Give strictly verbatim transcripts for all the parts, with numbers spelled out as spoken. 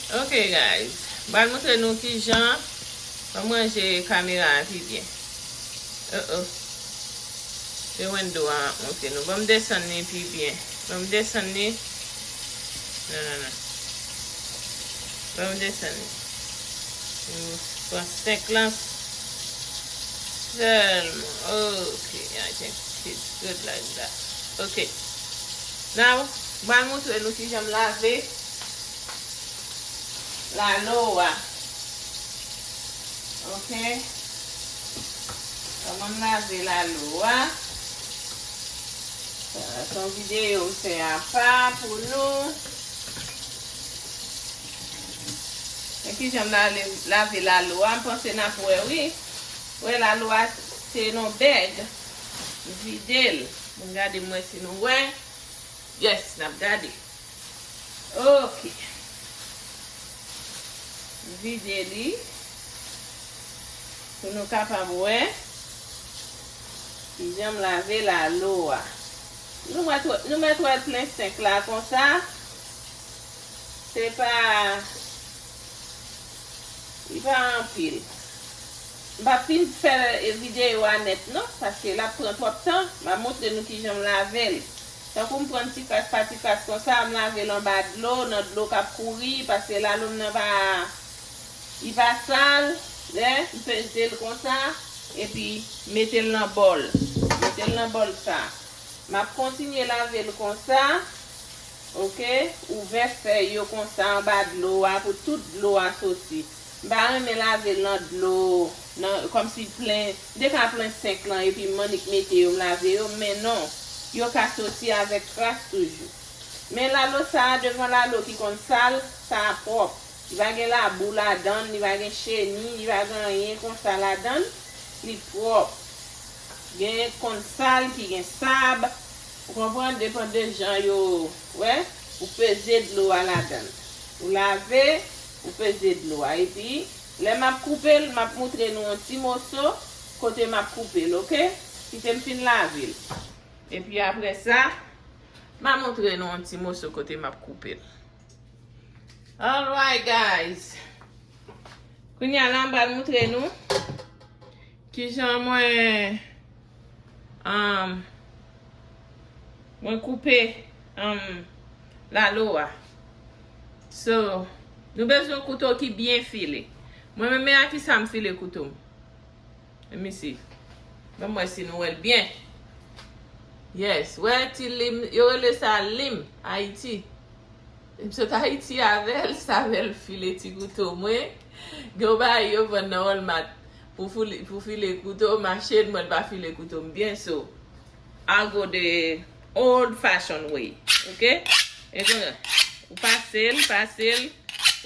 Ok, guys. M pral montre nou kijan. Ban m ranje kamera a pi byen. Oh, oh. Se Wendo a m ap montre nou. Ban m desann li pi byen. Ban m desann li. Non, non, non. Ban m desann li. M pran senk lan sèlman. Ok, I think it's good like that. Ok. Now, m pral montre nou kijan m lave lalo a. Ok. Kòman m lave lalo a. Sa, se yon videyo m fè apa pou nou. Men kijan m lave, lave lalo a, m panse n ap wè, wi. Wè lalo a, se nan bèg. M vide l. M gade m wè si nou wè. Yes, n ap gade. Ok. Vide li pou nou kapab wè kijan m lave lalo a. Nou mèt wè, nou mèt wè l plen senk la konsa. Se pa, li pa anpil. M p ap fin fè videyo a nèt non, paske l ap pran twòp tan. M ap montre nou kijan m lave l. Tankou m pran ti kras pa ti kras konsa, m lave l anba dlo, nan dlo k ap kouri, paske lalo m nan pa, li pa sal, lè m peze l konsa, epi mete l nan bòl. Mete l nan bòl sa. M ap kontinye lave l konsa, ok? Ouvè fèy yo konsa anba dlo a pou tout dlo a soti. M pa renmen lave l nan dlo, nan, kòmsi plen, m te ka pran senk lan epi m annik mete yo, m lave yo, men non, yo ka soti avèk kras toujou. Men lalo sa a, devan lalo ki konn sal, sa a pwòp. Li pa gen labou ladan l, li pa gen cheni, li pa gen anyen konsa ladan l, li pwòp. Gen konn sal ki gen sab, ou konprann, depann de jan yo, wè, ou peze dlo a ladan l. Ou lave, ou peze dlo a. Epi, lè m ap koupe l, m ap moutre nou yon ti moso kote m ap koupe l, ok? Kite m fin lave l. Epi apre sa, m a montre nou yon ti moso kote m ap koupe l. Alright, guys. Kounye a la, m pral montre nou kijan mwen, um, mwen koupe, um, lalo a. So, nou bezwen yon kouto ki byen file. Mwen menm, men a kisa m file kouto m. Let me see. Ban m wè si nou wè l byen. Yes, wè ti lim, yo rele sa lim, Ayiti. M sot Ayiti avè l, sa fè l file ti kouto mwen. Gen yon bagay yo vann nan Walmart pou file, pou file kouto, mache l, mwen l pa file kouto m byen, so I go the old fashion way, ok? E konnen, ou pase l, pase l,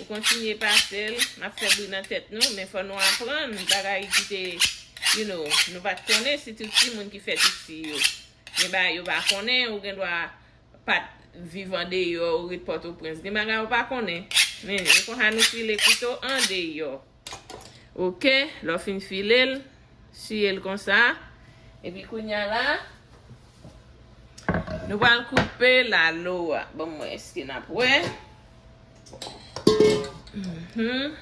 ou kontinye pase l, m ap fè bri nan tèt nou, men fò nou aprann bagay ki te, you know, nou pa t konnen, sitou timoun ki fè tout fi yo. Gen bagay yo pa konnen, ou gen dwa pa t viv andeyò, ou ret Pòtoprens. Gen bagay ou pa konnen, men e konsa nou file kouto andeyò. Ok, lè w fin file l, siye l konsa. Epi kounye a la, nou pral koupe lalo a. Ban m wè èske n ap wè. Mhm.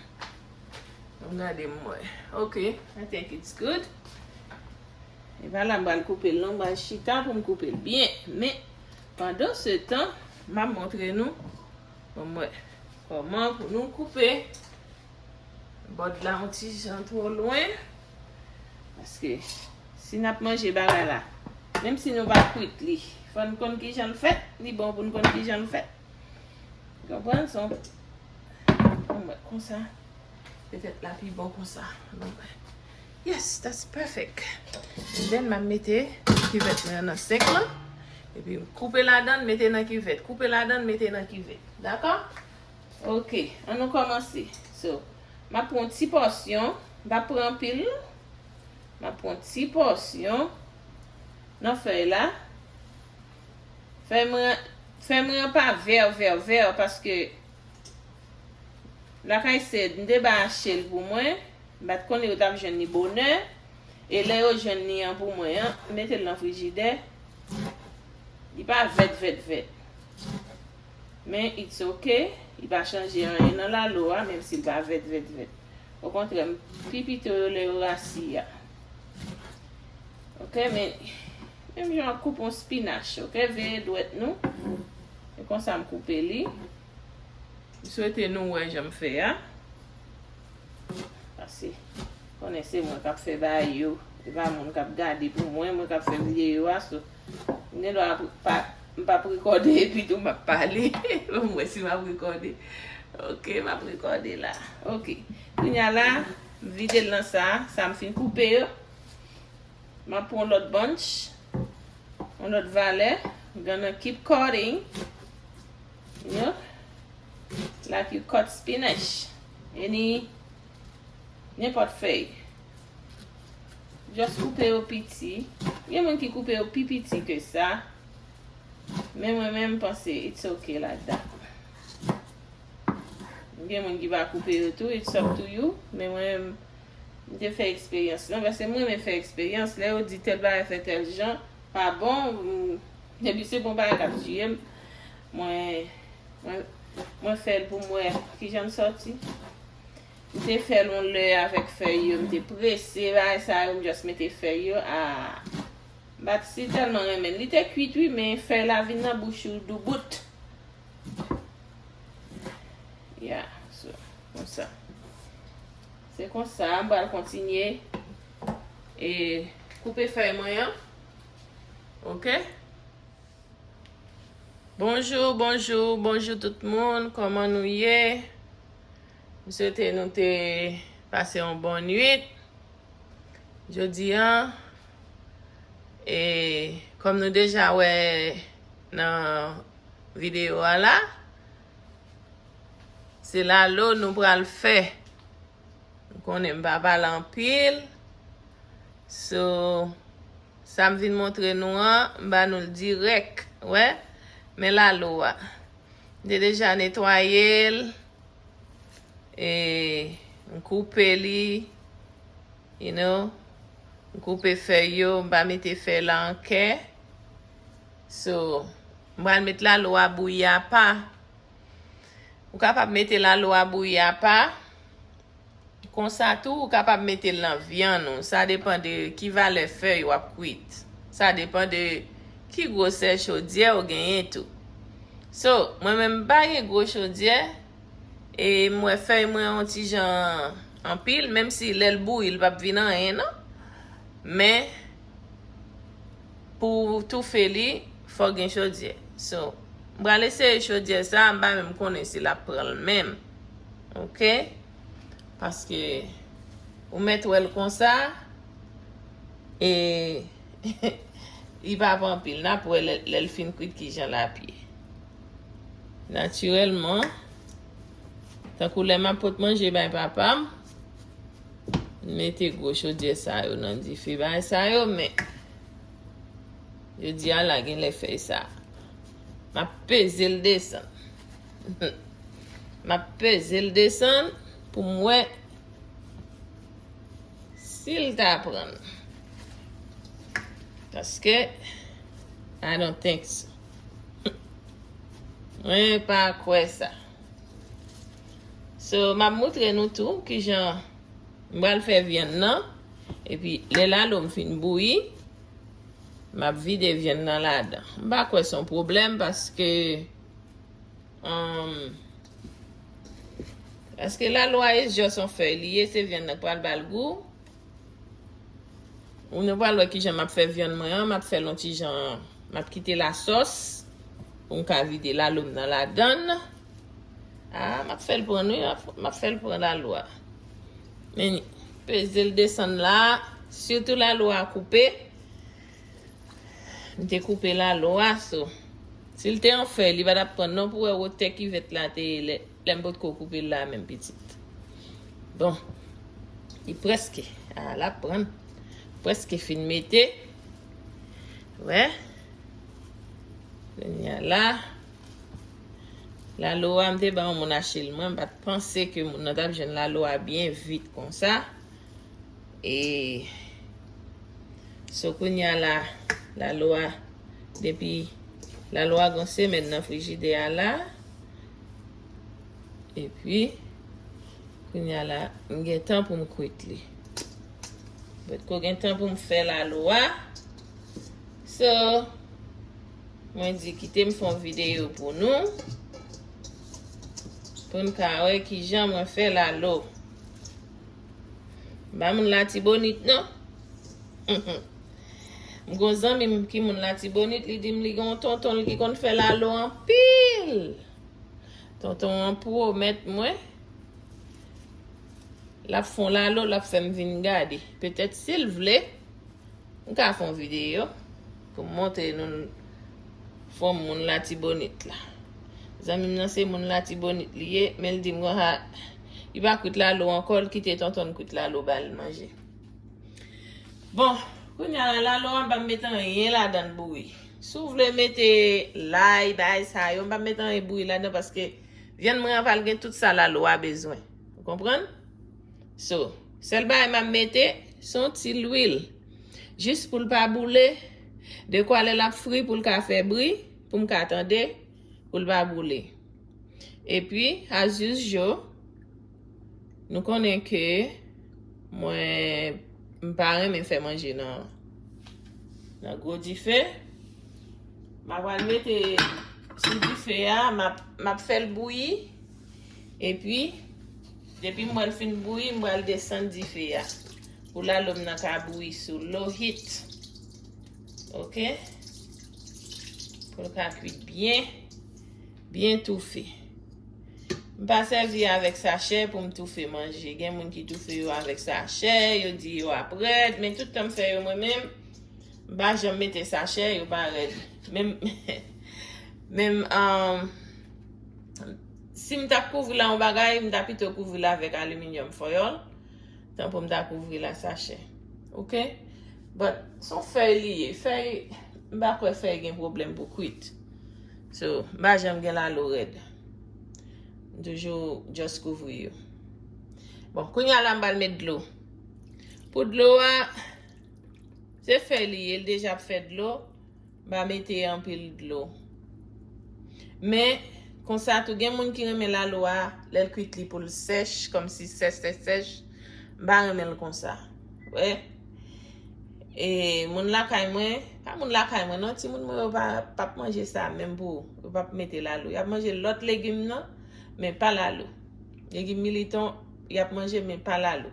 Ban m gade m wè. Ok, I think it's good. E pa la m pral koupe l non, m pral chita pou m koupe l byen. Men, pandan se tan, m ap montre nou. Ban m wè kòman pou nou koupe. Bòd la yon ti jan twò lwen. Paske si n ap manje bagay la, menm si nou pa kwit li, fò n konn kijan l fèt. Li bon pou n konn kijan l fèt. Konprann? Se yon, bon, mwen, konsa. Petèt la pi bon konsa. Bon, mwen. Yes, that's perfect. And then, m ap mete kivèt mwen an nan senk lan. Epi, m koupe ladan, mete nan kivèt. Koupe ladan, mete nan kivèt. Dakò? Ok, ann nou kòmanse. So, m ap pran yon ti pòsyon, m p ap pran anpil. M ap pran yon ti pòsyon nan fèy la. Fèy mwen, fèy mwen an pa vè, vè, vè, paske lakay Sed, m te ba achte l pou mwen. M pa t konnen yo t ap jwenn li bonè. E lè yo jwenn li an pou mwen an, m mete l nan frijidè. Li pa vèt, vèt, vèt. Men it's ok, li pa chanje anyen nan lalo a, menm si l pa vèt, vèt, vèt. Okontrè, m pi pito yo lè yo rasi a. Ok, men menm jan w ap koupe yon spinach, ok, veye dwèt nou. E konsa m koupe li. M swete nou wè jan m fè a. Paske konnen se mwen k ap fè bagay yo. E pa moun k ap gade pou mwen, mwen k ap fè videyo a, so m gen dwa pa, m p ap rekòde epi tou m ap pale. Bon, m wè si m ap rekòde. Ok, m ap rekòde la. Ok. Kounye a la, m vide l nan sa, sa m fin koupe yo. M ap pran yon lòt bunch, yon lòt valè. Gonna keep cutting, you know, like you cut spinach. Any, nenpòt fèy. Just koupe yo piti. Gen moun ki koupe yo pi piti ke sa. Men mwen menm, m panse it's ok like that. Gen moun ki pa koupe yo tou, it's up to you. Men mwen, m te fè eksperyans lan, paske mwen renmen fè eksperyans. Lè yo di tèl bagay fè tèl jan, pa bon, m, depi se bon bagay k ap tiye m, mwen, mwen, mwen fè l pou m wè kijan l sòti. M te fè l yon lè avèk fèy yo, m te prese, bagay sa yo, m just mete fèy yo. Ah, m pa t si tèlman renmen l. Li te kwit, wi, men fèy la vin nan bouch ou doubout. Yeah, so, konsa. Se konsa, m pral kontinye e koupe fèy mwen an. Ok? Bonjou, bonjou, bonjou tout moun. Kòman nou ye? M swete nou te pase yon bon nwit. Jodi a, e, kòm nou deja wè nan videyo a la, se lalo nou pral fè. Ou konnen m pa pale anpil. So, sa m vin montre nou an, m ba nou l dirèk, wè. Men lalo a. M te deja netwaye l. E, m koupe li, you know. M koupe fèy yo, m pa mete fèy la an kè. So, m pral met lalo a bouyi apa. Ou kapab mete lalo a bouyi apa. Konsa tou, ou kapab mete l nan vyann ou. Sa depann de ki valè fèy w ap kwit. Sa depann de ki gwosè chodyè ou genyen tou. So, mwen menm m pa gen gwo chodyè. E m wè fèy mwen yon ti jan anpil, menm si lè l bouyi, l p ap vin anyen, non. Men, pou w toufe li, fò w gen chodyè. So, m pral eseye chodyè sa, m pa menm konnen si l ap pran l menm. Ok? Paske, ou mèt wè l konsa, e, li p ap anpil. N ap wè lè, lè l fin kwit kijan l ap ye. Natirèlman, tankou lè m ap pot manje bay papa m, m mete gwo chodyè sa yo nan dife, bagay sa yo, men jodi a la, gen lè fèy sa. M ap peze l desann. M ap peze l desann pou m wè si l ta pran. Paske, I don't think so. Mwen pa kwè sa. So, m ap moutre nou tou kijan m pral fè vyann nan. Epi, lè lalo m fin bouyi, m ap vide vyann nan ladan. M pa kwè se yon pwoblèm paske, um, paske lalo a is just yon fèy li ye, se vyann nan k pral ba l gou. Ou nou pral wè kijan m ap fè vyann mwen an, m ap fè l yon ti jan, m ap kite lasòs pou m ka vide lalo m nan ladann. Ah, m ap fè l pran, wi, m ap, m ap fè l pran lalo a. Men, peze l desann la, sitou lalo a koupe. M te koupe lalo a, so. Si l te an fèy, li pa t ap pran non pou wè wotè kivèt la te ye lè, lè m potko koupe l la menm pitit. Bon, li prèske, a, l ap pran. Prèske fin mete. Wè. Kounye a la. Lalo a, m te ba yon moun achte l mwen, m pa t panse ke moun nan t ap jwenn lalo a byen vit konsa. E, so kounye a la, lalo a, depi lalo a gen semèn nan frijidè a la, Epi, kounye a la, m gen tan pou m kwit li. Potko gen tan pou m fè lalo a. So, mwen di, kite m fè yon videyo pou nou. Pou n ka wè kijan mwen fè lalo. M pa moun Latibonit, non. M gon zanmi m ki moun Latibonit, li di m li gen yon tonton l ki konn fè lalo anpil. Tonton an pwomèt mwen, l ap fè yon lalo, l ap fè m vin gade. Petèt si l vle, m ka fè yon videyo pou m montre nou fòm moun Latibonit la. Zanmi m nan se moun Latibonit li ye, men l di m konsa, li pa kwit lalo ankò, l kite tonton l kwit lalo ba l manje. Bon, kounye a la, lalo a, m pa mete anyen ladan l bouyi. Si w vle mete lay, bagay sa yo, m pa mete anyen bouyi ladan paske vyann mwen an pral gen tout sa lalo a bezwen. Ou konprann? So, sèl bagay m ap mete, se yon ti lwil. Jis pou l pa boule, dekwa lè l ap fri, pou l ka fè bri, pou m ka tande, pou l pa boule. Epi, as usual, nou konnen ke mwen, m pa renmen fè manje nan, nan gwo dife. M a pral mete sou dife a, m ap, m ap fè l bouyi. Epi, depi m wè l fin bouyi, m pral desann dife a. Pou lalo m nan ka bouyi sou low heat. Oke? Pou l ka kwit byen, byen toufe. M pa sèvi avèk sachè pou m toufe manje. Gen moun ki toufe yo avèk sachè, yo di yo ap rèd, men tout tan m fè yo mwen menm, m pa janm mete sachè, yo pa rèd. Menm, menm, um, si m t ap kouvri l a yon bagay, m ta pito kouvri l avèk aluminium foil, tanpou m ta kouvri l a sachè. Oke? But, se yon fèy li ye. Fèy, m pa kwè fèy gen pwoblèm pou kwit. So, m pa janm gen lalo rèd. M toujou just kouvri yo. Bon, kounye a la, m pral met dlo. Pou dlo a, se fèy li ye, l deja ap fè dlo. M pa mete anpil dlo. Men, konsa tou, gen moun ki renmen lalo a, lè l kwit li pou l sèch, kòmsi sèch, sèch, sèch. M pa renmen l konsa. Wè. E moun lakay mwen, pa moun lakay mwen non, timoun mwen yo pa, p ap manje sa menm pou, yo p ap mete lalo. Y ap manje lòt legim nan, men pa lalo. Legim militon, y ap manje, men pa lalo.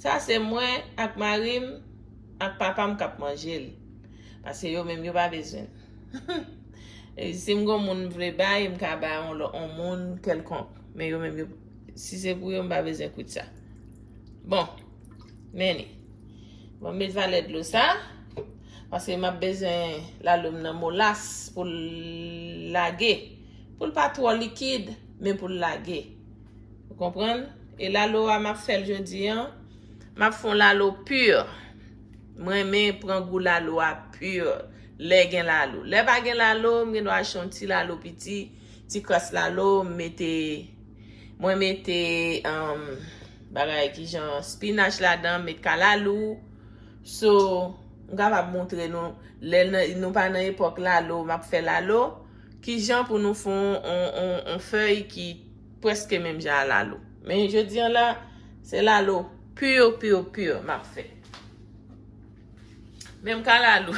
Sa se mwen ak mari m, ak papa m k ap manje l. Paske yo menm yo pa bezwen l. E si m gon moun m vle bay, m ka bay on lò-, on moun kèlkonk. Men yo menm yo, si se pou yo, m pa bezwen kwit sa. Bon, men li. Bon, m met valè dlo sa. Paske m ap bezwen lalo m nan molas pou l lage. Pou l pa twò likid, men pou l lage. Ou konprann? E lalo a m ap fè l jodi an. M ap fè yon lalo pur. Mwen renmen pran gou lalo a pur. Lè gen lalo. Lè pa gen lalo, m gen dwa achte yon ti lalo piti, ti kras lalo, m mete, mwen mete, um, bagay ki jan spinach ladan, m met kalalou. So, m kapab montre nou, lè n-, nou pa nan epòk lalo, m ap fè lalo, ki jan pou nou fè on, on, on, on fèy ki prèske menm jan a lalo. Men jodi an la, se lalo pur, pur, pur m ap fè. Menm kalalou.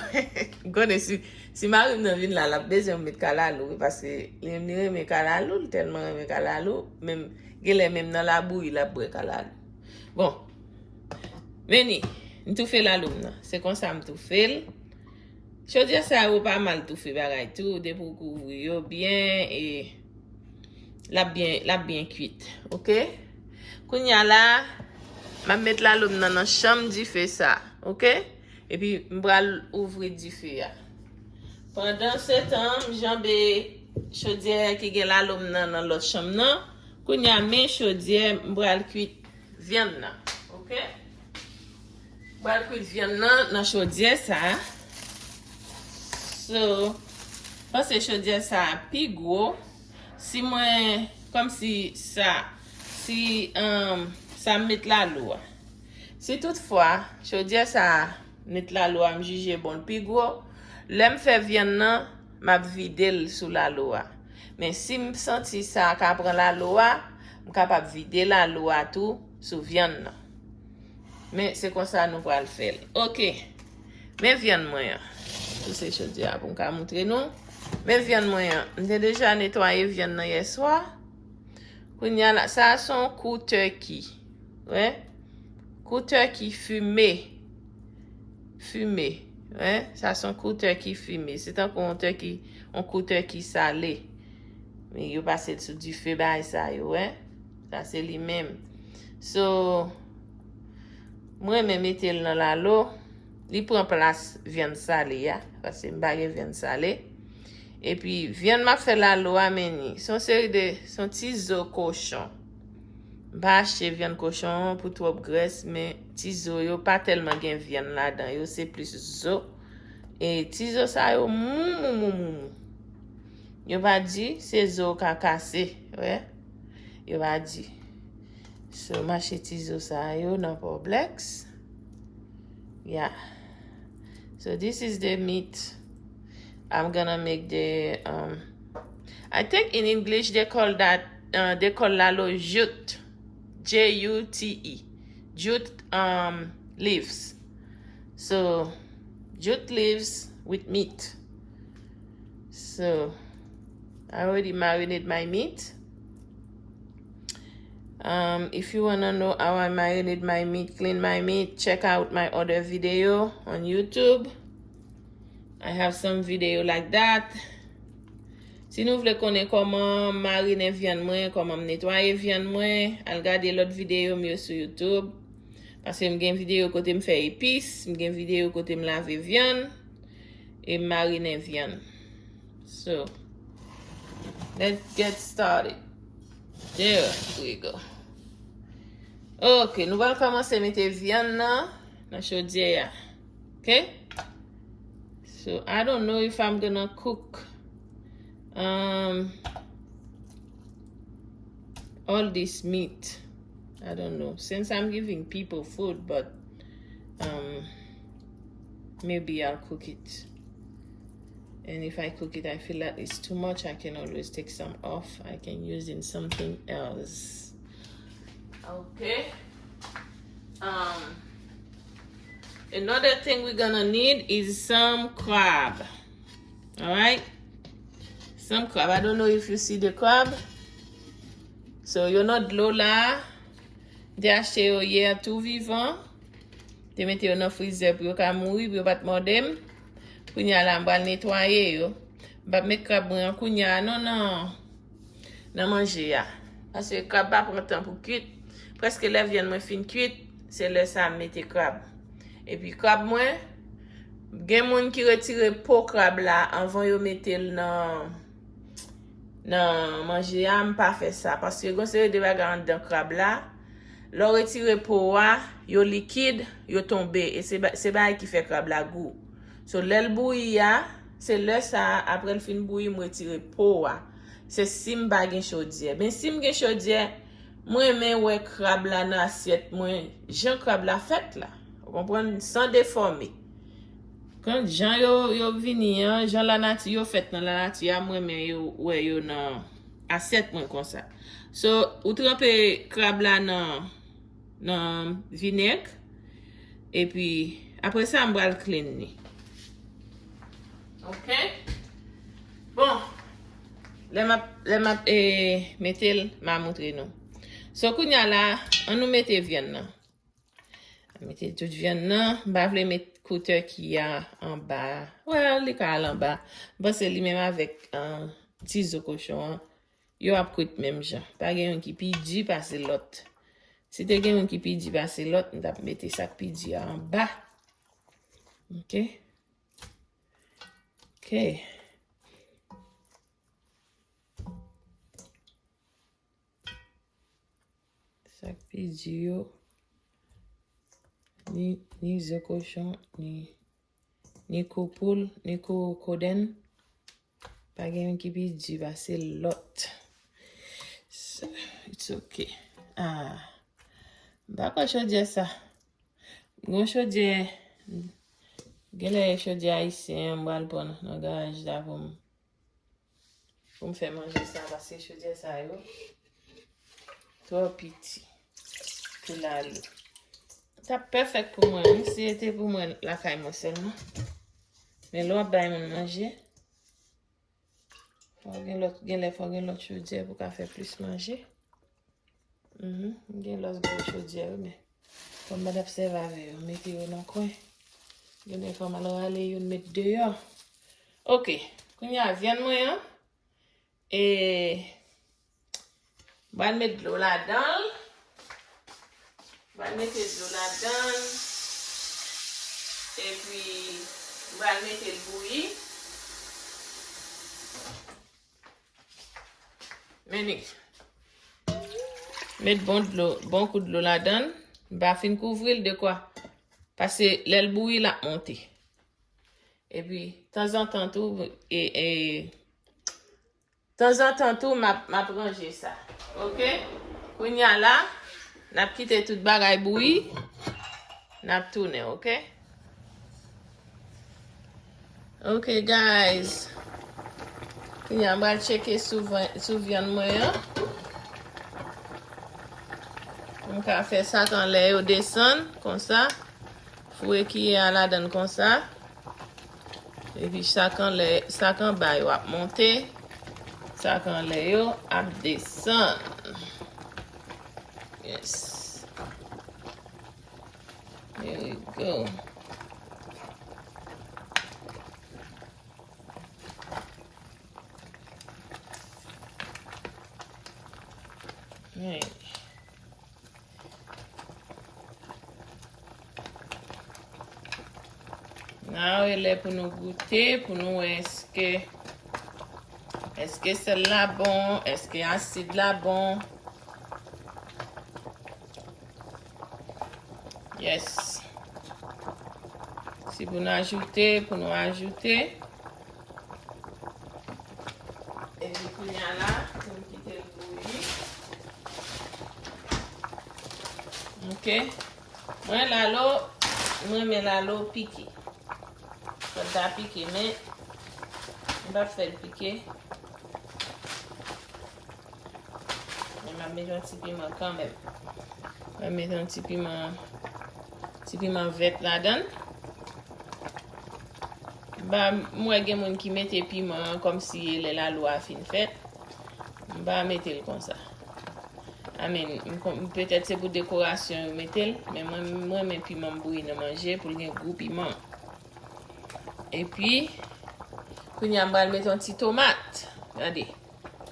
M konnen si, si mari m nan vin la, l ap bezwen m met kalalou, wi, paske li menm li renmen kalalou, li tèlman renmen kalalou, menm genlè menm nan labouyi l ap bwè kalalou. Bon, men ni, m toufe lalo m nan. Se konsa m toufe l. Chodyè sa yo pa mal toufe bagay tou, depi w kouvri yo byen, e l ap byen, l ap byen kwit, oke? Kounye a la, m ap met lalo m nan, nan chanm dife sa, oke? Epi m pral ouvri dife a. Pandan se tan, m janbe chodyè ki gen lalo m nan, nan lòt chanm nan. Kounye a, men chodyè, m pral kwit vyann nan, oke? M pral kwit vyann nan, nan chodyè sa. So, panse chodyè sa pi gwo. Si mwen, kòmsi sa, si, um, sa m met lalo a. Si toutfwa, chodyè sa a, met lalo a, m jije bon l pi gwo, lè m fè vyann nan, m ap vide l sou lalo a. Men si m santi sa ka pran lalo a, M kapab vide lalo a tou sou vyann nan. Men se konsa nou pral fè l. Ok. Men vyann mwen an. Pouse chodyè a pou m ka moutre nou. Men vyann mwen an. M te deja netwaye vyann nan yèswa. Kounye a la, sa a se yon kou turkey. Wè? Kou turkey fime. Fime. Wè? Sa se yon kou turkey fime. Se tankou yon turkey, yon kou turkey sale. Men yo pase l sou dife, bagay sa yo, wè? Sa se li menm. So, mwen renmen mete l nan lalo. Li pran plas vyann sale a, paske m pa gen vyann sale. Epi, vyann m ap fè lalo a, men ni, se yon seri de, se yon ti zo kochon. M pa achte vyann kochon pou twòp grès, men ti zo yo pa tèlman gen vyann ladan yo, se plis zo. E ti zo sa yo mou, mou, mou, mou, mou. Yo pa di, se zo w ka kase, wè. Yo pa di. So, m achte ti zo sa yo nan Publix. Yeah. So, this is the meat. I'm gonna make the, um, I think in English they call that, uh, they call lalo jute. J U T E. Jute, um, leaves. So, jute leaves with meat. So, I already marinate my meat. Um, if you wanna know how I marinate my meat, clean my meat, check out my other video on YouTube. I have some video like that. Si nou vle konnen kòman m marinen vyann mwen, kòman m netwaye vyann mwen, al gade lòt videyo m yo sou YouTube. Paske m gen videyo kote m fè epis, m gen videyo kote m lave vyann, e m marinen vyann. So, let's get started. There we go. Ok, nou pral kòmanse mete vyann nan, nan chodyè a. Ok? So, I don't know if I'm gonna cook, um, all this meat. I don't know. Since I'm giving people food, but, um, maybe I'll cook it. And if I cook it, I feel that it's too much, I can always take some off. I can use in something else. Okay. Um, another thing we're gonna need is some crab. All right. Some crab. I don't know if you see the crab. So, yo nan dlo la. M te achte yo yè tou vivan. Te mete yo nan frizè pou yo ka mouri, pou yo pa t mòde m. Kounye a la, m pral netwaye yo. M p ap met krab mwen an kounye a non, nan, nan manje a. Paske krab pa pran tan pou kuit. Prèske lè vyann mwen fin kuit, se lè sa a m mete krab. Epi krab mwen, gen moun ki retire po krab la anvan yo mete l nan, nan manje a, m pa fè sa. Paske gen yon seri de bagay anndan krab la. Lè w retire po a, yo likid, yo tonbe. E se ba-, se bagay ki fè krab la gou. So, lè l bouyi a, se lè sa a, apre l fin bouyi, m retire po a. Se si m pa gen chodyè. Men si m gen chodyè, m renmen wè krab la nan asyèt mwen, jan krab la fèt la. Ou konprann? San defòme. Kan jan yo, yo vini an, jan lanati yo fèt nan lanati a, m renmen yo, wè yo nan asyèt mwen konsa. So, ou tranpe krab la nan, nan vinèg, epi apre sa, m pral clean li. Ok? Bon, lè m ap, lè m ap, eh, mete l, m a montre nou. So, kounye a la, an nou mete vyann nan. Mete tout vyann nan. M pa vle met kou turkey a anba. Well, li ka al anba. M panse li menm avèk, ah, ti zo kochon an, yo ap kwit menm jan. Pa gen youn ki pi di pase lòt. Si te gen youn ki pi di pase lòt, m t ap mete sa k pi di a anba. Ok. Ok. Sa k pi di yo, ni, ni zo kochon, ni, ni kou poul, ni kou kodenn. Pa gen youn ki pi di pase lòt. So, it's ok. Ah, m pa kwè chodyè sa. Gon chodyè, genlè e chodyè ayisyen an m pral pran nan garaj la pou m, pou m fè manje sa, paske chodyè sa yo, twò piti pou lalo. T ap pèfèk pou mwen, wi, si se te pou mwen lakay mwen sèlman. Men lè w ap bay moun manje, fò w gen lòt, gen lè fò w gen lòt chodyè pou w ka fè plis manje. Mhm, m gen lòt gwo chodyè, wi, men fò m pa t ap sèvi avè yo, m mete yo nan kwen. Gen lè fò m al rale youn met deyò. Ok, kounye a vyann mwen an, e, m pral met dlo ladan l. M pral mete dlo ladan l. Epi, m pral mete l bouyi. Men li. Met bon dlo, bon kout dlo ladan l. M pa fin kouvri l dekwa. Paske lè l bouyi, l ap monte. Epi, tanzantan tou, e, e, tanzantan tou, m ap, m ap ranje sa. Ok? Kounye a la, n ap kite tout bagay bouyi. N ap tounen, ok? Ok, guys. Kounye a, m pral tcheke sou van-, sou vyann mwen an. M ka fè sak anlè yo desann, konsa. Foure kiyè a ladan l konsa. Epi sak anlè, sak anba yo ap monte. Sak anlè yo ap desann. Yes. There we go. Right. Now, e lè pou nou goute, pou nou wè èske, èske sèl la bon, èske asid la bon. Yes. Si pou nou ajoute, pou nou ajoute. Epi kounye a la, pou m kite l bouyi. Ok. Mwen lalo, mwen renmen lalo pike. Fò l ta pike, men m p ap fè l pike. Men m ap mete yon ti piman kanmenm. M ap mete yon ti piman, ti piman vèt ladan l. M pa, m wè gen moun ki mete piman an kòmsi e lè lalo a fin fèt. M pa mete l konsa. I mean, m kon-, petèt se pou dekorasyon yo mete l, men mwen, m renmen piman m bouyi nan manje pou l gen gou piman. Epi, kounye a m pral mete yon ti tomat. Gade.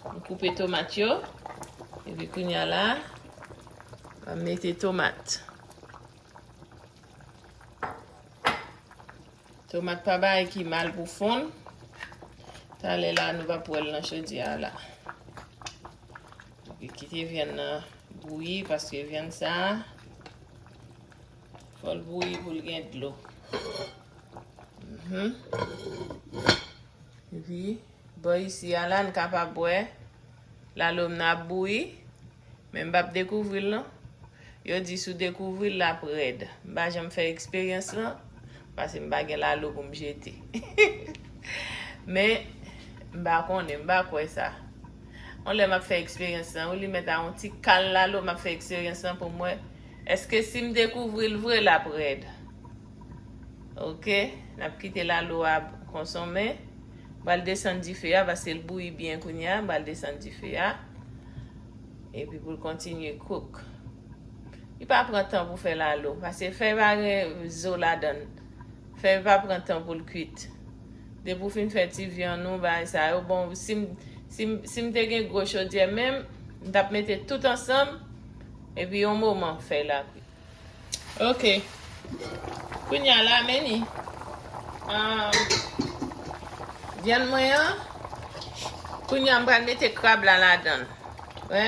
M koupe tomat yo. Epi kounye a la, m ap mete tomat. Tomat pa bagay ki mal pou fonn. Talè la, nou p ap wè l nan chodyè a la. Epi kite vyann nan bouyi, paske vyann sa a, fò l bouyi pou l gen dlo. Mhm. Epi, bò isi a la, n kapab wè lalo m nan ap bouyi, men m p ap dekouvri l non. Yo di si w dekouvri l, l ap rèd. M pa janm fè eksperyans lan, paske m pa gen lalo pou m jete. Men, m pa konnen, m pa kwè sa. Yon lè m ap fè eksperyans lan, wi, li mèt a yon ti kal lalo, m ap fè eksperyans lan pou m wè. Èske si m dekouvri l vre, l ap rèd? Ok, n ap kite lalo a konsonmen. M pral desann dife a, paske l bouyi byen kounye a. M pral desann dife a. Epi pou l kontinye cook. Li pa pran tan pou fè lalo, paske fèy pa gen zo ladan l. Fèy pa pran tan pou l kuit. Depi w fin fè ti vyann ou, bagay sa yo, bon, si m, si m, si m te gen gwo chodyè menm, m t ap mete tout ansanm, epi yon moman fèy la kuit. Ok. Kounye a la, men ni. Ahn, vyann mwen an, kounye a m pral mete krab la ladan l. Wè?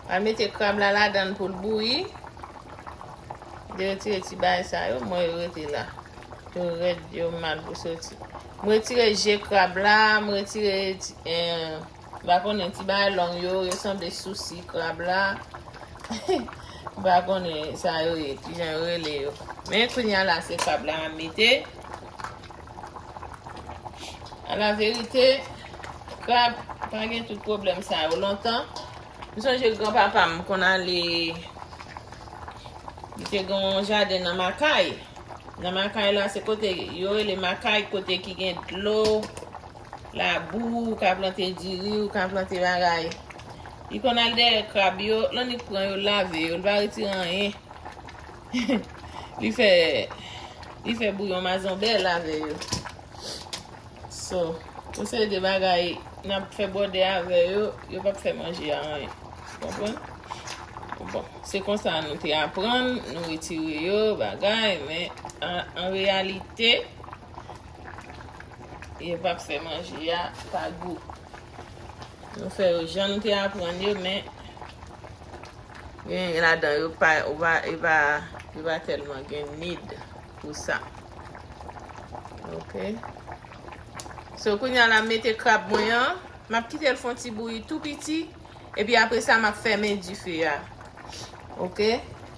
Pral mete krab la ladan l pou l bouyi. De retire ti bagay sa yo, mwen yo rete la. Yo rèd, yo mal pou soti. M retire je krab la, m retire ti, eh, m pa konnen ti bagay long yo, yo sanble sousi krab la. M pa konnen sa yo ye, kijan yo rele yo. Men kounye a la, se krab la m ap mete. A la verite, krab pa gen tout pwoblèm sa yo lontan. M sonje granpapa m konn ale, li te gen yon jaden nan Makay. Nan Makay la, se kote yo rele Makay, kote ki gen dlo, labou, ou ka plante diri, ou ka plante bagay. Li konn al dèyè krab yo, l annik pran yo, lave yo, li pa retire anyen. Li fè, li fè bouyon mazanbèl avè yo. So, yon seri de bagay n ap fè bwòdè avè yo, yo p ap fè manje a anyen. Ou konprann? Bon, se konsa nou te aprann, nou retire yo, bagay, men an, an reyalite, yo p ap fè manje a pa gou. Nou fè yo jan nou te aprann yo, men gen ladan yo pa, ou pa, yo pa, yo pa tèlman gen need pou sa. Ok. So, kounye a la, m mete krab mwen an. M ap kite l fè yon ti bouyi tou piti. Epi apre sa, m ap fèmen dife a. Ok?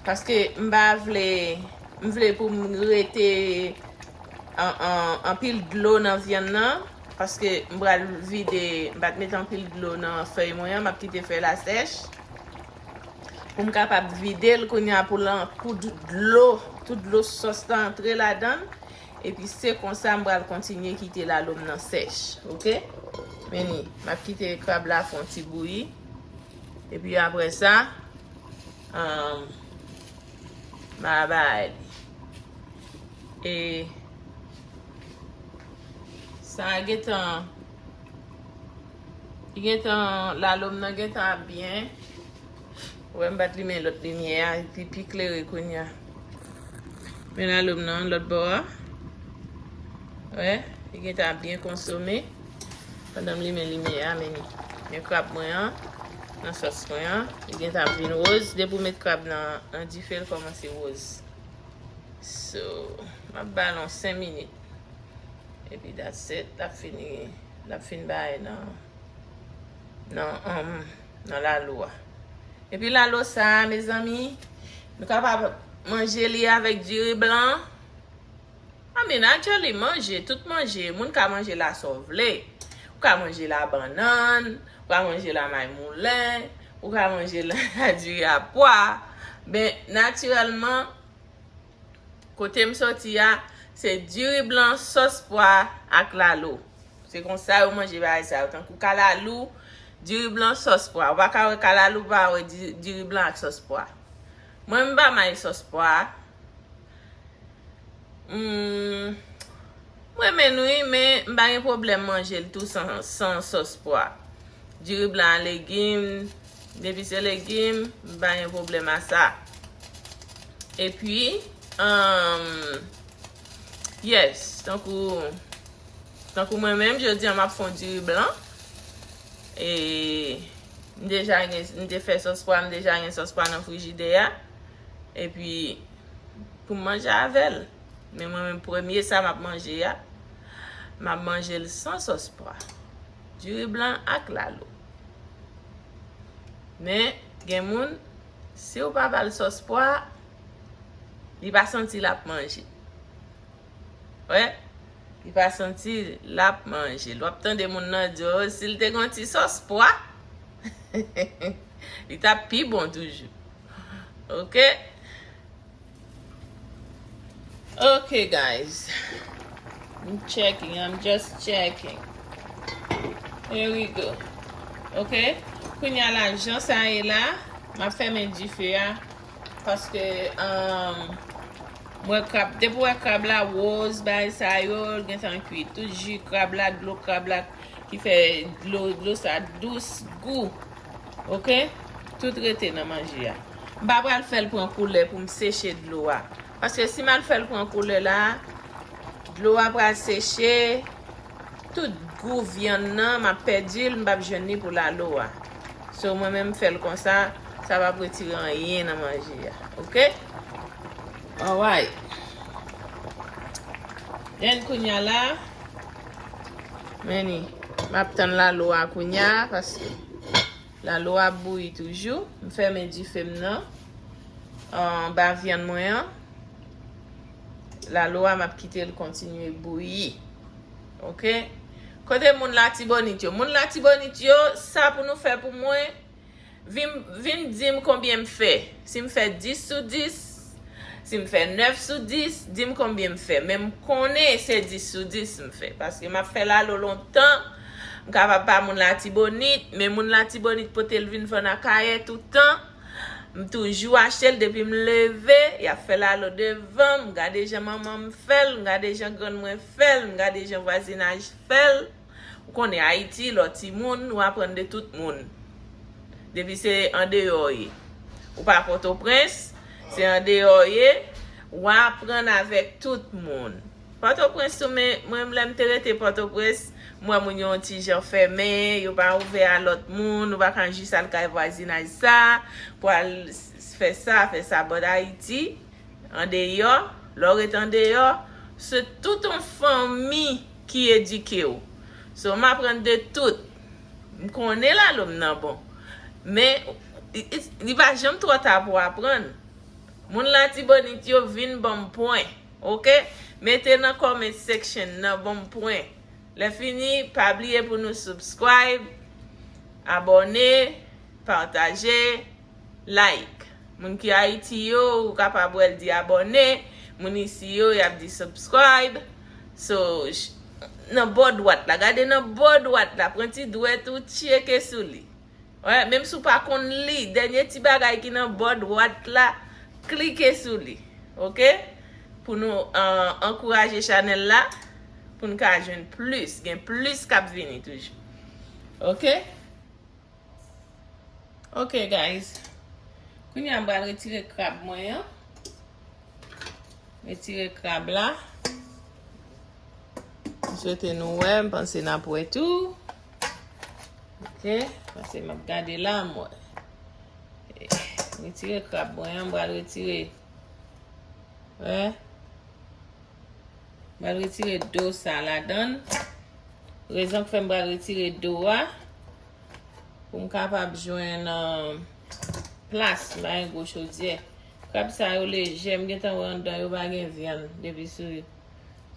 Paske m pa vle, m vle pou m rete an, an, anpil dlo nan vyann nan. Paske m pral vide, m pa t met anpil dlo nan fèy mwen an, m ap kite fèy la sèch. Pou m kapab vide l kounye a pou lan, pou d-, dlo, tout dlo sòs la antre ladan l. Epi se konsa m pral kontinye kite lalo m nan sèch, ok? Men ni, m ap kite krab la fè yon ti bouyi. Epi apre sa, um, m a bay li. E sa gentan, li gentan, lalo m nan gentan ap byen. Ou wè m pa t limen lòt limyè a, li pi klere kounye a. Men lalo m nan lòt bò a. Wè, li gentan ap byen konsome. Pandan m limen limyè a, men ni. Men krab mwen an, nan sòs mwen an, li gentan ap vin woz. Depi w met krab nan, nan dife, l kòmanse woz. So, m ap ba l yon senk minit. Epi that's it, l ap fini, l ap fin bay nan, nan, um, nan lalo a. Epi lalo sa a, mezanmi, nou kapab manje li avèk diri blan. I mean, actually, manje, tout manje. Moun ka manje l a sa w vle. Ou ka manje l a bannann, ou ka manje l a maymoulen, ou ka manje l a diri a pwa. Ben, natirèlman, kote m soti a, se diri blan, sòs pwa ak lalo. Se konsa yo manje bagay sa yo, tankou kalalou, diri blan, sòs pwa. Ou pa ka wè kalalou, ou pa wè di-, diri blan ak sòs pwa. Mwen, m pa may sòs pwa. Hmm, m renmen l wi, men m pa gen pwoblèm manje l tou san, san sòs pwa. Diri blan a legim, depi se legim, m pa gen pwoblèm a sa. Epi, um, yes, tankou, tankou mwen menm, jodi a m ap fè yon diri blan. E m deja gen, m te fè sòs pwa, m deja gen sòs pwa nan frijidè a. Epi, pou m manje avè l. Men mwen menm, premye sa m ap manje a, m ap manje l san sòs pwa. Diri blan ak lalo. Men, gen moun, si w pa ba l sòs pwa, li pa santi l ap manje. Wè, li pa santi l ap manje l. W ap tande moun nan di, "Oh, si l te gen yon ti sòs pwa, li t ap pi bon toujou." Ok? Ok, guys. I'm checking, I'm just checking. Here we go. Ok? Kounye a la, jan sa ye la, m ap fèmen dife a. Paske, um, m wè krab, depi w wè krab la woz, bagay sa yo, l gentan kwit. Tout ji krab la, dlo krab la, ki fè dlo, dlo sa dous, gou. Ok? Tout rete nan manje a. M pa pral fè l pran koulè pou m seche dlo a. Paske si m al fè l pran koulè la, dlo a pral seche, tout gou vyann nan, m ap pèdi l, m p ap jwenn li pou lalo a. So, mwen menm, m fè l konsa, sa p ap retire anyen nan manje a. Ok? Alright. Then, kounye a la, men ni, m ap tann lalo a kounye a, paske lalo a ap bouyi toujou. M fèmen dife m nan, anba vyann mwen an. Lalo a, m ap kite l kontinye bouyi. Ok? Kote moun Latibonit yo? Moun Latibonit yo, sa pou nou fè pou mwen, Vin, vin di m konbyen m fè. Si m fè dis sou dis, si m fè nèf sou dis, di m konbyen m fè. Men m konnen se dis sou dis m fè. Paske m ap fè lalo lontan. M kapab pa moun Latibonit, men moun Latibonit pote l vin vann Akayè toutan. M toujou achte l depi m leve, y ap fè lalo devan m. M gade jan manman m fè l, m gade jan grann mwen fè l, m gade jan vwazinaj fè l. Ou konnen Ayiti, lè w timoun, ou aprann de tout moun. Depi se andeyò w ye. Ou pa Pòtoprens, se andeyò w ye, ou aprann avèk tout moun. Pòtoprens tou, men mwen, lè m te rete Pòtoprens, m wè moun yo yon ti jan fèmen, yo pa ouvè a lòt moun, ou pa ka jis al kay vwazinaj sa, pou al s-, fè sa, fè sa. But Ayiti, andeyò, lè w ret andeyò, se tout yon fanmi ki edike w. So, m aprann de tout. M konnen lalo m nan bon. Men, i, i, li pa janm twò ta pou w aprann. Moun Latibonit yo vin ban m pwen, oke? Mete nan comment section nan ban m pwen. Lè fini, pa bliye pou nou subscribe, abòne, pataje, like. Moun ki Ayiti yo, ou kapab wè l di abòne. Moun isi yo, y ap di subscribe. So, ch-, nan bò dwat la, gade nan bò dwat la, pran ti dwèt ou, tcheke sou li. Wè, menm si w pa konn li, dènye ti bagay ki nan bò dwat la, klike sou li. Oke? Pou nou, euh, ankouraje chanèl la, pou n ka jwenn plis, gen plis k ap vini toujou. Oke? Ok, guys. Kounye a, m pral retire krab mwen an. Retire krab la. M swete nou wè, m panse n ap wè tou. Ok, paske m ap gade la, m wè. Retire krab mwen an, m pral retire. Wè. M pral retire do sa ladan l. Rezon k fè m pral retire do a, pou m kapab jwenn, euh, plas, m pa gen gwo chodyè. Krab sa yo lejè, m gentan wè anndan yo pa gen vyann, depi sou,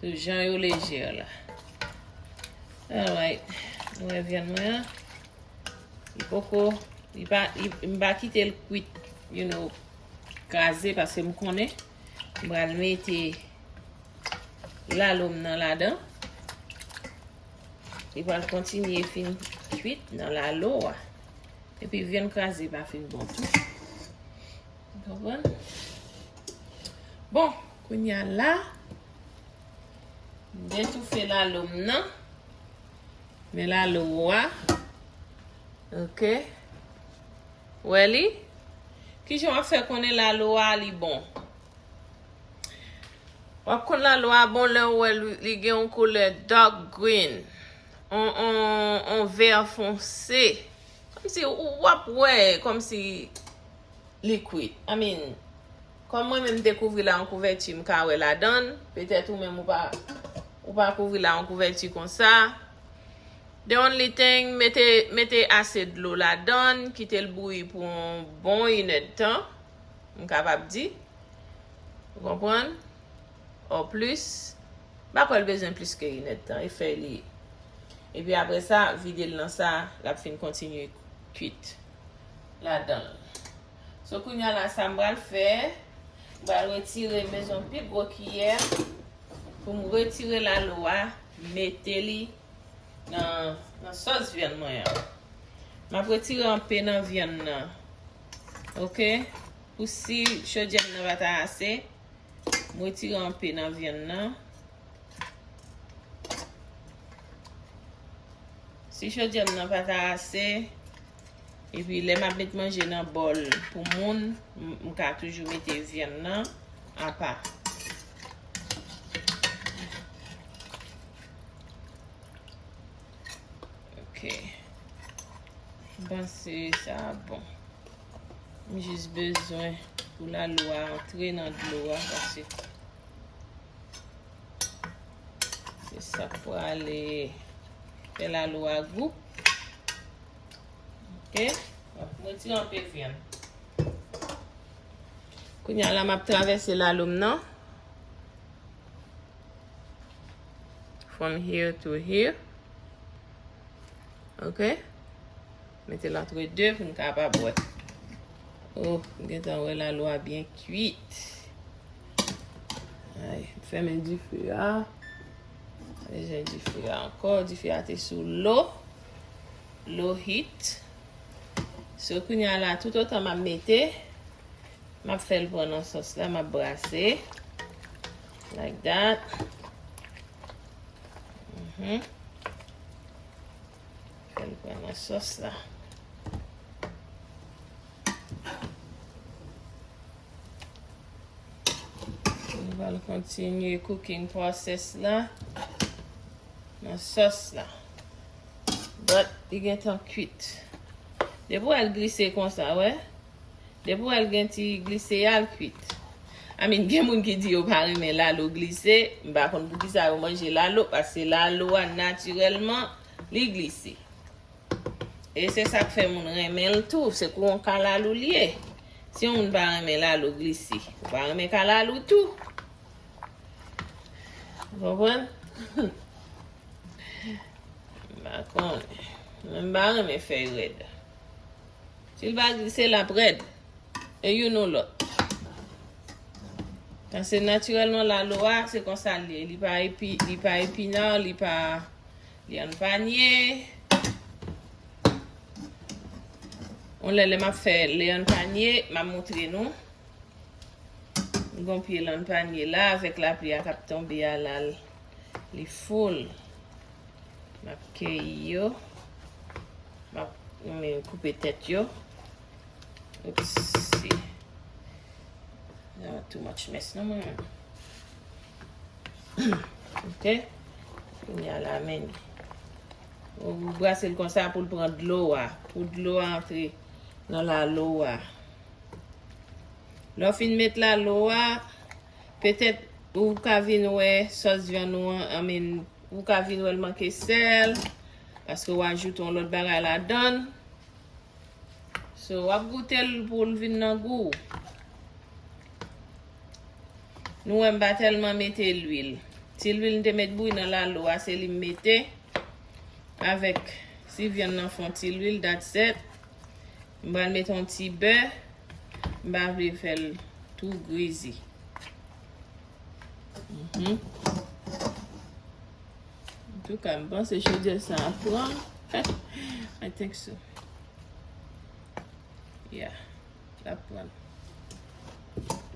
sou jan yo lejè la. Alright, m wè vyann mwen an. Li poko, li pa, li, m pa kite l kwit, you know, kraze, paske m konnen m pral mete lalo m nan ladan. Li pral kontinye fin kwit nan lalo a. Epi vyann kraze pa fin bon tou. Ou konprann? Bon, kounye a la, m detoufe lalo m nan. Men lalo a. Ok. Wè li? Kijan w ap fè konnen lalo a li bon? W ap konn lalo a bon lè w wè li, li gen yon koulè dark green. On, on, on vè fonse. Kòmsi w, w ap wè, kòmsi li kwit. I mean, kòm mwen menm m te kouvri l a yon kouvèti, m ka wè ladan l. Petèt ou menm ou pa, ou pa kouvri l a yon kouvèti konsa. The only thing, mete, mete ase dlo ladan l, kite l bouyi pou yon bon inèdtan, m kapab di. Ou konprann? Or plis, m pa kwè l bezwen plis ke inèdtan, e fèy li ye. Epi apre sa, vide l nan sa, l ap fin kontinye kwit ladan l. So, kounye a la, sa m pral fè, m pral retire, m bezwen pi gwo kiyè pou m retire lalo a, mete li nan, nan sòs vyann mwen an. M ap retire anpe nan vyann nan. Ok? Pou si chodyè m nan pa ta ase, m retire anpe nan vyann nan. Si chodyè m nan pa ta ase, epi lè m ap met manje nan bòl pou moun, m, m ka toujou mete vyann nan apa. Ok. M panse sa a bon. M jis bezwen pou lalo a antre nan dlo a, paske se sa k prale fè lalo a gou. Ok? Bon, m retire anpe vyann. Kounye a la, m ap travèse lalo m nan. From here to here. Ok? Mete l antre de pou n kapab wè. Oh, m gentan wè lalo a byen kwit. Ay, m fèmen dife a. Bezwen dife a ankò. Dife a te sou low. Low heat. So, kounye a la, toutotan m ap mete, m ap fè l pran nan sòs la, m ap brase. Like that. Mhm. Fè l pran nan sòs la. Nou pral kontinye cooking process la nan sòs la. But, li gentan kwit. Depi w al glise konsa, wè. Depi w al gen ti glise, al kwit. I mean, gen moun ki di yo pa renmen lalo glise. M pa konn poukisa yo manje lalo, paske lalo a, natirèlman, li glise. E se sa k fè moun renmen l tou. Se kou yon kalalou li ye. Si yon moun pa renmen lalo glise, ou pa renmen kalalou tou. Ou konprann? M pa konnen. Mwen m pa renmen fèy rèd. Si l pa glise, l ap rèd. E youn ou lòt. Paske natirèlman, lalo a, se konsa l ye. Li pa epi, li pa epina, li pa lyann panye. Yon lè, lè m ap fè lyann panye, m ap montre nou. M gon pye lyann panye la, avèk lapli a k ap tonbe a la, li full. M ap keyi yo. M ap, men, koupe tèt yo. Oupsi. Too much mess nan mwen. Ok. Kounye a la, men. Ou brase l konsa pou l pran dlo a. Pou dlo a antre nan lalo a. Lè w fin met lalo a, petèt ou ka vin wè sòs vyann ou an, I mean, ou ka vin wè l manke sèl, paske w ajoute yon lòt bagay ladan l. So, w ap goute l pou l vin nan gou. Nou wè m pa tèlman mete lwil. Ti lwil m te met bouyi nan lalo a, se li m mete. Avèk, si vyann nan fè yon ti lwil, that's it. M pral mete yon ti bè. M pa vle fè l two greasy. Mhm. Antouka, m panse chodyè sa a pran. I think so. Yeah. L ap pran.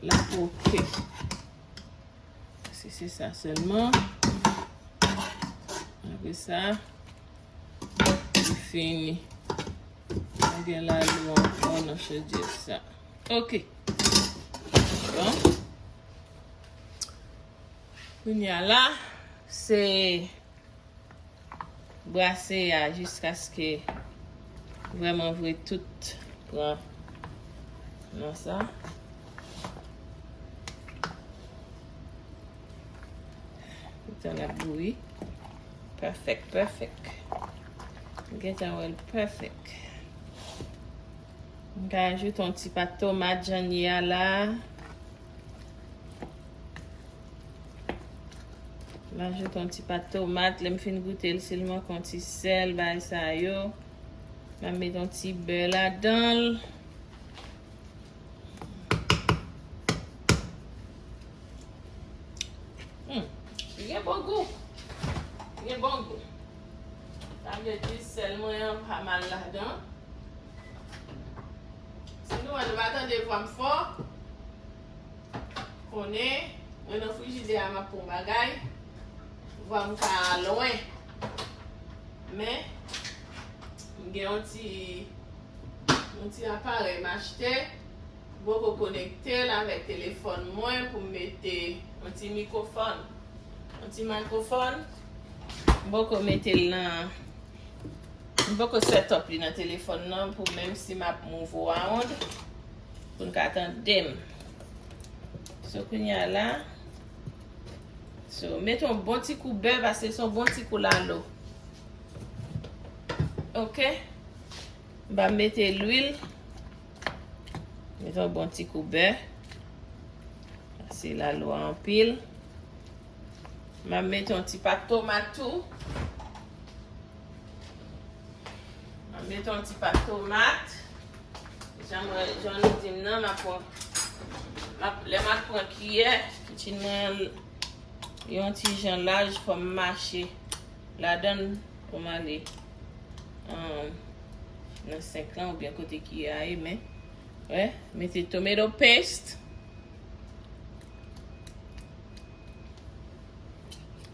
L ap ok. Se, se sa sèlman. Apre sa, li fini. Pa gen lalo ankò nan chodyè sa. Ok. Bon. Kounye a la, se brase a jiskaske vrèman vre tout pran nan sa. Tout tan l ap bouyi. Perfect, perfect. Gentan wè l perfect. M ka ajoute yon ti pat tomat jan l ye a la. M ajoute yon ti pat tomat, lè m fin goute l, si l manke yon ti sèl, bagay sa yo. M ap mete yon ti bè ladan l. Hmm, li gen bon gou. Li gen bon gou. Sa vle di sèl mwen an pa mal ladan. Si nou wè nou pa tande vwa m fò, konnen mwen nan frijidè a m ap pran bagay. Vwa m ka lwen. Men, m gen yon ti, yon ti aparèy m achte. M poko konekte l avèk telefòn mwen pou m mete yon ti mikwofòn. Yon ti mikwofòn. M poko mete l nan, m poko set up li nan telefòn nan pou menm si m ap move around, pou n ka tande m. So, kounye a la, so, mete yon bon ti kou bè, paske se yon bon ti kou lalo. Ok? M va mete lwil. Mete yon bon ti kou bè. Pase lalo a anpil. M ap mete yon ti pat tomat tou. M ap Mete yon ti pat tomat. Jan mwen, jan nou di m nan, m ap pran, m ap, lè m ap pran kiyè, kichin mwen yon ti jan laj, fò m mache ladan l pou m ale, um, nan senk lan oubyen kote kiyè a ye, men, wè, mete tomato paste.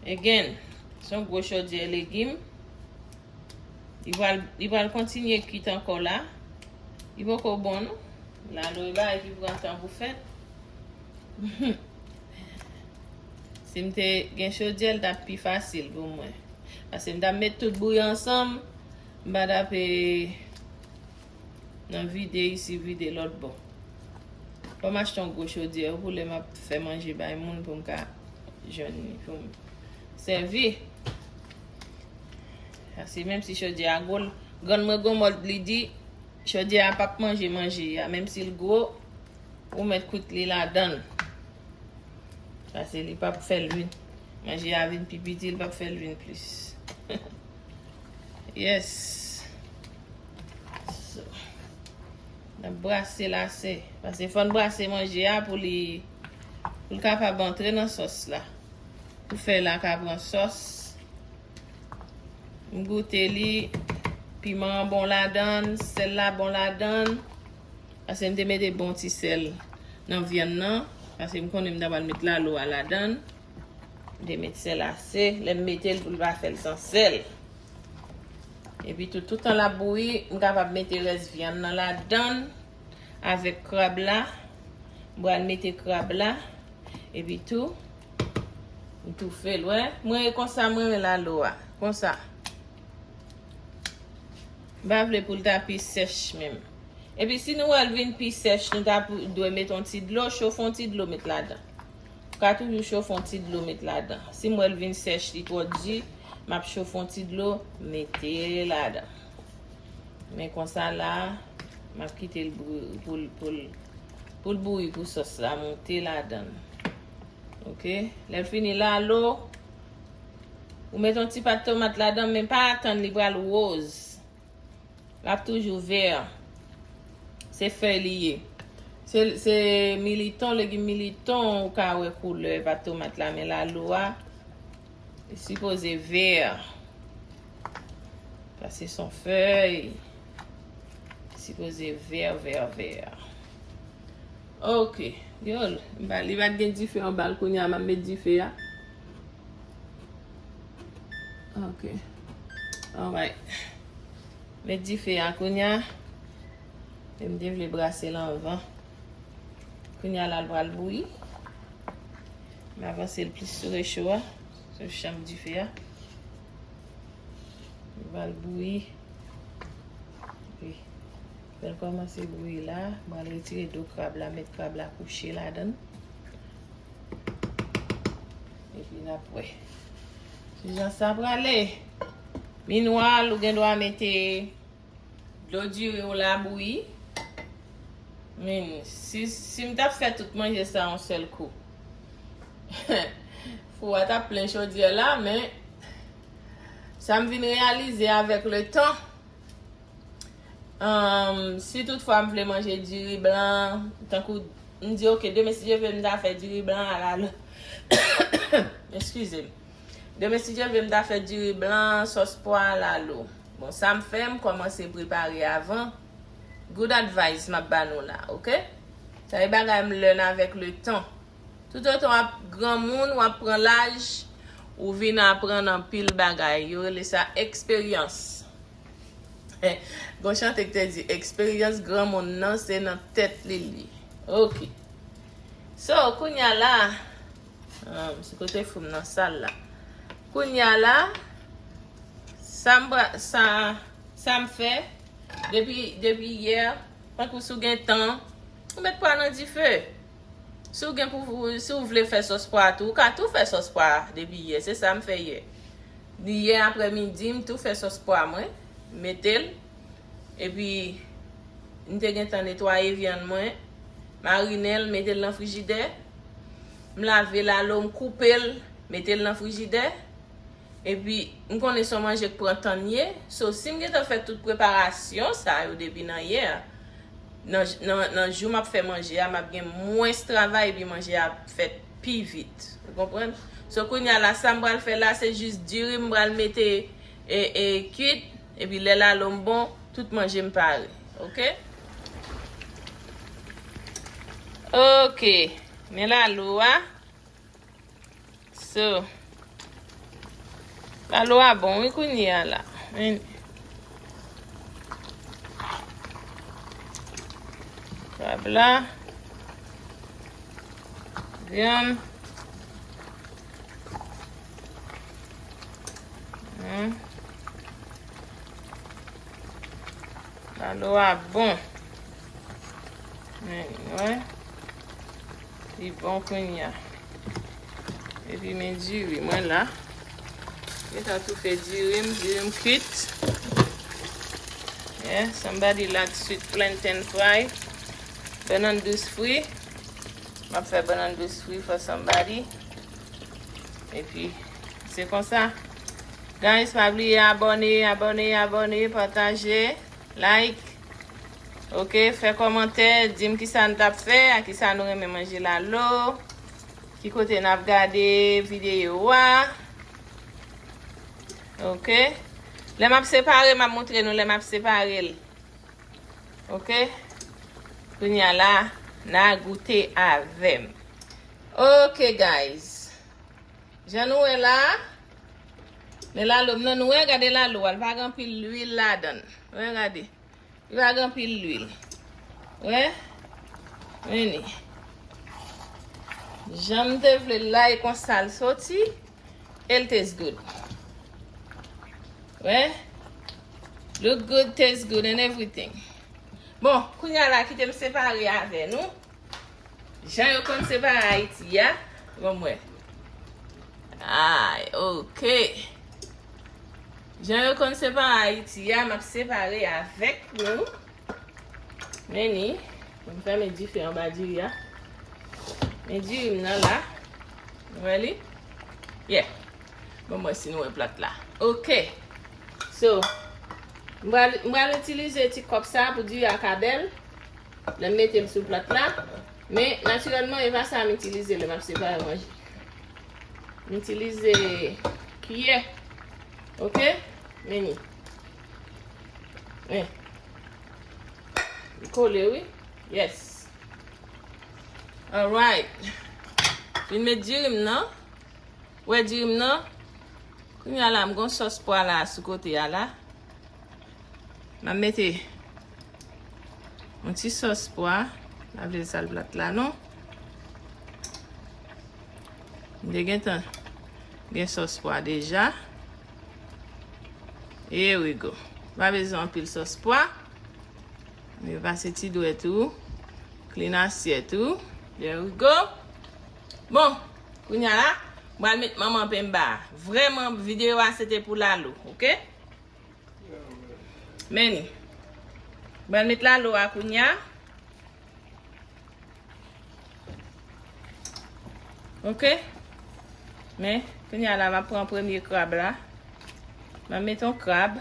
Again, se yon gwo chodyè legim. Li pral, li pral kontinye kwit ankò la. Li poko bon, non. Lalo e bagay ki pran tan pou fèt. Si m te gen chodyè, l t ap pi fasil pou mwen. Paske m t ap met tout bouyi ansanm, m pa t ap, e, nan vide isi, vide lòt bò. Fò m achte yon gwo chodyè pou lè m ap fè manje bay moun pou m ka jwenn li pou m sèvi. Paske menm si chodyè a gwo, grann mwen gwo mòd li di, chodyè a p ap manje manje a, menm si l gwo, ou mèt kwit li ladan l. Paske li p ap fè l vin, manje a vin pi piti, li p ap fè l vin plis. Yes. So, n ap brase l ase. Paske fò n brase manje a pou li, pou l kapab antre nan sòs la. Pou fèy la ka pran sòs. M goute li. Piman an bon ladan l, sèl la bon ladan l. Paske m te mete bon ti sèl nan vyann nan. Paske m konnen m ta pral met lalo a ladan l. M te met sèl ase. Lè m mete l pou l pa fè l san sèl. Epi tou, toutan l ap bouyi, m kapab mete rès vyann nan ladan l avèk krab la. M pral mete krab la. Epi tou, m toufe l, wè. Mwen, e konsa mwen renmen lalo a. Konsa. M pa vle pou l ta pi sèch menm. Epi si nou wè l vin pi sèch, nou ta pou, dwe met yon ti dlo, chofe yon ti dlo met ladan. Ou ka toujou chofe yon ti dlo met ladan. Si m wè l vin sèch, li twò di, m ap chofe yon ti dlo, mete ladan. Men konsa la, m ap kite l bou-, pou l, pou l, pou l bouyi, pou sòs la monte ladan l. Oke? Lè l fini lalo, ou met yon ti pat tomat ladan, men pa atann li pral woz. L ap toujou vè. Se fèy li ye. Se, se militon, legim militon, ou ka wè koulè pat tomat la, men lalo a, li sipoze vè. Paske se yon fèy. Li sipoze vè, vè, vè. Oke. Yo, m pa, li pa t gen dife anba l, kounye a m ap met dife a. Ok. Alright. Met dife a kounye a. E m te vle brase l anvan. Kounye a la, l pral bouyi. M avanse l plis sou recho a, sou chanm dife a. L pral bouyi. Epi, lè l kòmanse bouyi la, m pral retire do krab la, met krab la kouche ladan l. Epi n ap wè kijan sa prale. Minwal, ou gen dwa mete dlo diri w la bouyi. Min, si, si m t ap fè tout manje sa yon sèl kou, fou a t ap plen chodyè la, men sa m vin reyalize avèk le tan, Ahn, si toutfwa m vle manje diri blan, tankou m di, "Ok, demen si Dye vle m ta fè diri blan a lalo." Eskize m. "Demen si Dye vle m ta fè diri blan, sòs pwa a lalo." Bon, sa m fè, m kòmanse prepare avan. Good advice m ap ba nou la, ok? Sa e bagay m learn avèk le tan. Toutotan w ap granmoun, w ap pran laj, ou vin aprann anpil bagay. Yo rele sa eksperyans. Gon chante ki te di, "Eksperyans granmoun nan, se nan tèt li l ye." Ok. So, kounye a la, ah, m sou kote fou m nan sal la. Kounye a la, sa m pra-, sa, sa m fè, depi, depi yè, tankou si w gen tan, ou met pwa nan dife. Si w gen pou, si w vle fè sòs pwa tou, ou ka tou fè sòs pwa depi yè. Se sa m fè yè. Di yè aprèmidi, m tou fè sòs pwa mwen, mete l. Epi, m te gentan netwaye vyann mwen, marinen l, mete l nan frijidè. M lave lalo, m koupe l, mete l nan frijidè. Epi, m konnen se yon manje k pran tan ye. So, si m gentan fè tout preparasyon sa yo depi nan yè, nan, nan, nan jou m ap fè manje a, m ap gen mwens travay, epi manje a ap fèt pi vit. Ou konprann? So, kounye a la, sa m pral fè la, se jis diri m pral mete e, e, kwit, epi lè lalo m bon, tout manje m pare. Oke? Oke. Men lalo a. So, lalo a bon, wi, kounye a la. Men, krab la. Vyann. Hmm. Lalo a bon. Men, wè. Li bon kounye a. Epi men diri mwen la. Gentan toufe diri m, diri m kwit. Yeah, somebody like sweet plantain fry. Bannann dous fri. M ap fè bannann dous fri for somebody. Epi, se konsa. Guys, pa bliye abòne, abòne, abòne, pataje, like. Oke, fè kòmantè, di m kisa n t ap fè, a kisa nou renmen manje lalo, ki kote n ap gade videyo a. Oke. Lè m ap separe, m ap montre nou lè m ap separe l. Oke? Kounye a la, n a goute avè m. Oke, guys. Jan nou wè la, men lalo m nan, nou wè, gade lalo a, li pa gen anpil lwil ladan l. Wè, gade. Li pa gen anpil lwil. Wè? Men li. Jan m te vle l la, e konsa l soti. E l taste good. Wè? Look good, taste good and everything. Bon, kounye a la, kite m separe avè nou. Jan yo konn separe Ayiti a. Bon, mwen. Ay, oke. Jan yo konn separe Ayiti a, m ap separe avèk nou. Men ni, m fèmen dife anba diri a. Men diri m nan la. Nou wè li? Yeah. Bon, mwen si nou wè plat la. Oke. So, m pral, m pral itilize ti kòp sa pou diri a ka bèl. Lè m mete l sou plat la. Men, natirèlman, e pa sa m itilize lè m ap separe manje. M itilize kiyè. Oke? Men ni. Men. Li kole, wi. Yes. Alright. Vin met diri m nan. Wè diri m nan. Kounye a la, m gon sòs pwa la sou kote a la. M ap mete yon ti sòs pwa. M pa vle l sal plat la, non. M te gentan gen sòs pwa deja. Here we go. Pa bezwen anpil sòs pwa. Men pase ti dwèt ou. Clean asyèt ou. There we go. Bon, kounye a la, m pral met manman penba. Vrèman, videyo a se te pou lalo, oke? Men ni. M pral met lalo a kounye a. Oke? Men, kounye a la, m ap pran premye krab la. M ap met yon krab.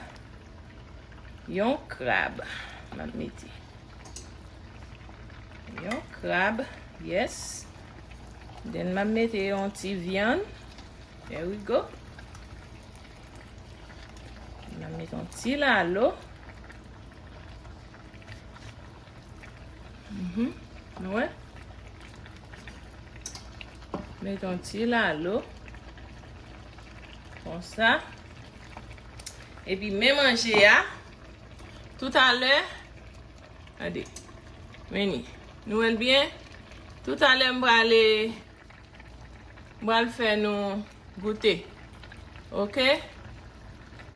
Yon krab. M ap mete. Yon krab. Yes. Then, m ap mete yon ti vyann. There we go. M ap mete yon ti lalo. Mhm. Nou wè? Met yon ti lalo. Konsa. Epi men manje a. Toutalè. Gade. Men ni. Nou wè l byen? Toutalè m prale, m pral fè nou goute. Oke?